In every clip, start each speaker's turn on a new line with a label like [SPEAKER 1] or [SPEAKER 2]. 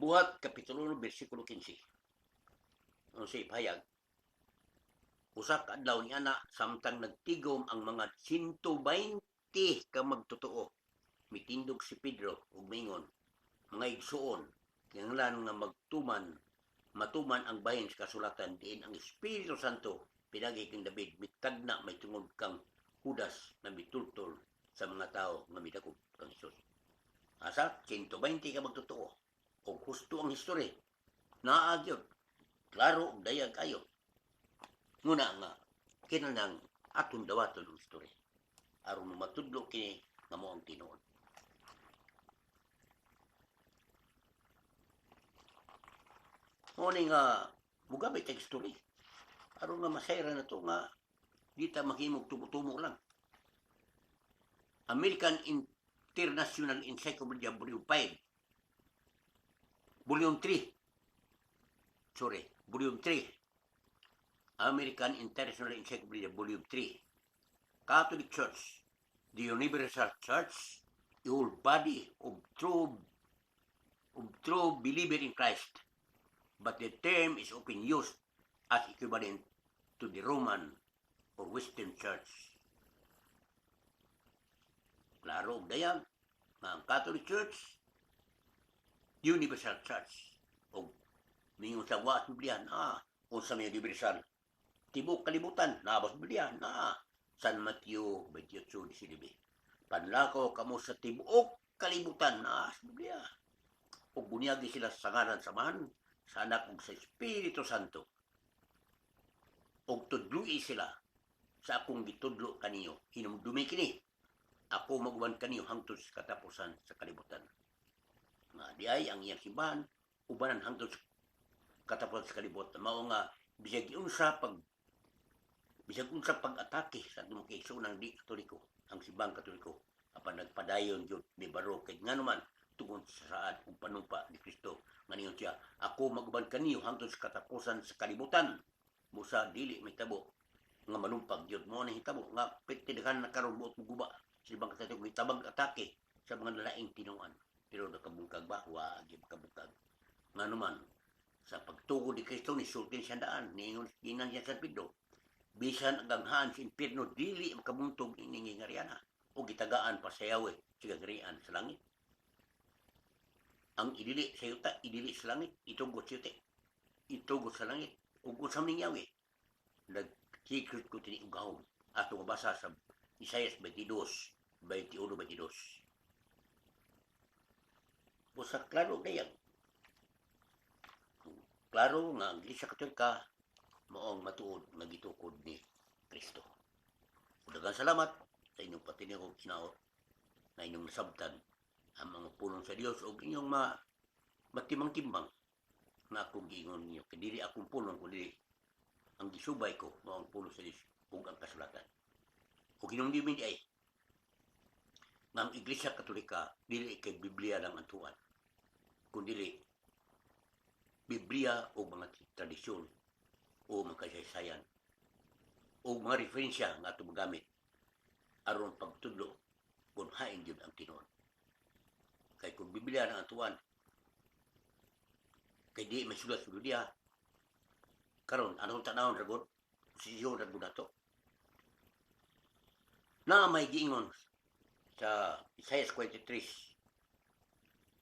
[SPEAKER 1] Buhat Kapitulo 1 bersikulo 15. Ano siya ipahayag? Usa ka adlaw ni ana, samtang nagtigom ang mga 120 ka magtotoo, mitindog si Pedro ug mingon, "Mga igsuon, kinahanglan nga magtuman matuman ang bahin sa kasulatan diin ang Espiritu Santo pinagi kang David mitagna mahitungod kang Judas nga mitultol sa mga tao nga midakop kang Hesus." Asa 120 ka magtotoo ug husto ang history. Naa gyud klaro ug dayag kayo. Nguna nga kinahanglan aton dawaton ang history aron matudlo kini nga mao ang tinuod. Mao ni nga mugamit tag history aron nga masayran nato nga di ta mahimog tumo-tumo lang. American International Encyclopedia, Volume 5, Volume 3, sorry, Volume 3, American International Encyclopedia, Volume 3: Catholic Church, the universal church, the whole body of true believer in Christ, but the term is often used as equivalent to the Roman or Western Church. Klaro og dayag nga ang Catholic Church, universal church. Og mingon sa wa sa Biblia na unsa may universal? Tibuok kalibutan naa ba sa Biblia na San Mateo 28:19. Panlakaw kamo sa tibuok kalibutan, na sa Biblia. Ug bunyagi sila sa ngalan sa Amahan, sa Anak ug sa Espiritu Santo. Ug tudloi sila sa akong gitudlo kaniyo. Hinumdumi kini. Ako maguban kaniyo hangtod sa katapusan sa kalibutan. Nga di ay ang iyang simbahan ubanan hangtod sa katapusan sa kalibutan. Mao nga bisag unsa pag-atake sa atong mga kaigsuonan di Katoliko, ang simbahang Katoliko apan nagpadayon gyud ni baro, kay ngano man tungod sa saad ug panumpa ni Kristo nga ningon siya, "Ako maguban kaniyo hangtod sa katapusan sa kalibutan." Busa dili mahitabo nga malumpag gyud mo ni hitabo nga pitidaghan na karon buot muguba sa ibang Katoliko, gitabang atake sa mga lalaing tinuan, pero nakabungkag ba? Wa gyud makabungkag. Ngano man sa pagtukod ni Kristo ni sulti siya daan, niingon ginan siya San Pedro, bisan ang ganghaan sa impyerno dili makabuntog ining ngariana, o gitagaan pa sa Yahweh sa gagarian sa langit. Ang idili sa yuta, idili sa langit, itugot sa yuta, itugot sa langit. Ug unsa man ning Yahweh? Nag-secret ko tini og gahom. Ato mabasa sa Isaias 22, 21, 22. Busa klaro dayag. Klaro nga ang Iglesia Katolika mao ang matuod nga gitukod ni Kristo. Ug daghang salamat sa inyong patinig og hinaot na inyong nasabtan ang mga pulong sa Dios ug inyong matimang-timbang nga akong giingon ninyo. Kay dili akong pulong, kundi ang gisubay ko mao ang pulong sa Dios ug ang kasulatan. Ug hinumdumi di ay nga ang Iglesia Katolika dili kay Biblia lang ang tuan, kundi Biblia o mga tradisyon o mga kasaysayan o mga referensya nga ato magamit aron pagtudlo kung hain gyud ang tinuod. Kay kung Biblia na ang tuan, kay di may sulat sa Biblia, karon anong tanawon ragod, posisyon ragod nato. Na may giingon sa Isaiah 43,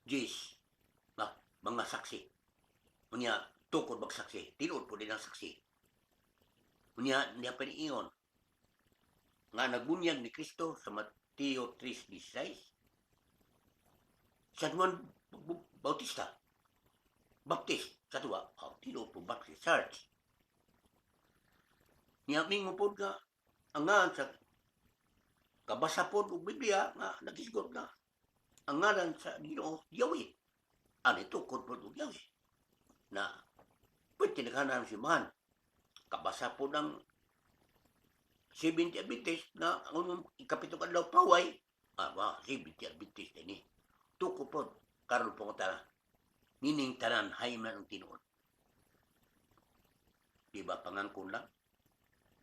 [SPEAKER 1] Jis, nga mga saksi. Unya, tukod magsaksi, tinuod po din ang saksi. Unya, niya pa niingon nga nabunyag ni Kristo sa Mateo 3:16, San Juan Bautista, Baptist, sa tuwa, oh, tinuod po Baptist Church. Niya mingon po nga, ang ngalan sa kabasa po og Biblia nga nagisgot na ang ngalan sa Ginoo Yahweh. Ano tukod po og Yahweh? Na pwede naghanan si simbahan. Kabasa po ng 70 Adventist na ang ikapitong adlaw paway, ah, ba, 70 Adventist ini. Tukod po, karon po ko nining tanan hay man ang tinuod. Di ba pangangkon lang?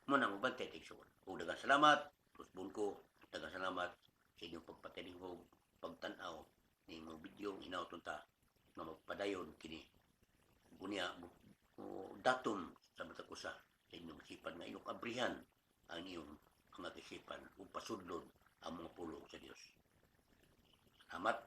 [SPEAKER 1] Mo nang uban tetiksuon. Ug daghang salamat, tusbon ko, daghang salamat sa inyong pagpatinihog, pagtan-aw ning mga video, hinaot ta nga magpadayon. Padayon kini. Unya daton sa matag usa sa inyong isipan nga inyong abrihan ang inyong mga kaisipan ug pasudlon ang mga pulong sa Dios. Salamat.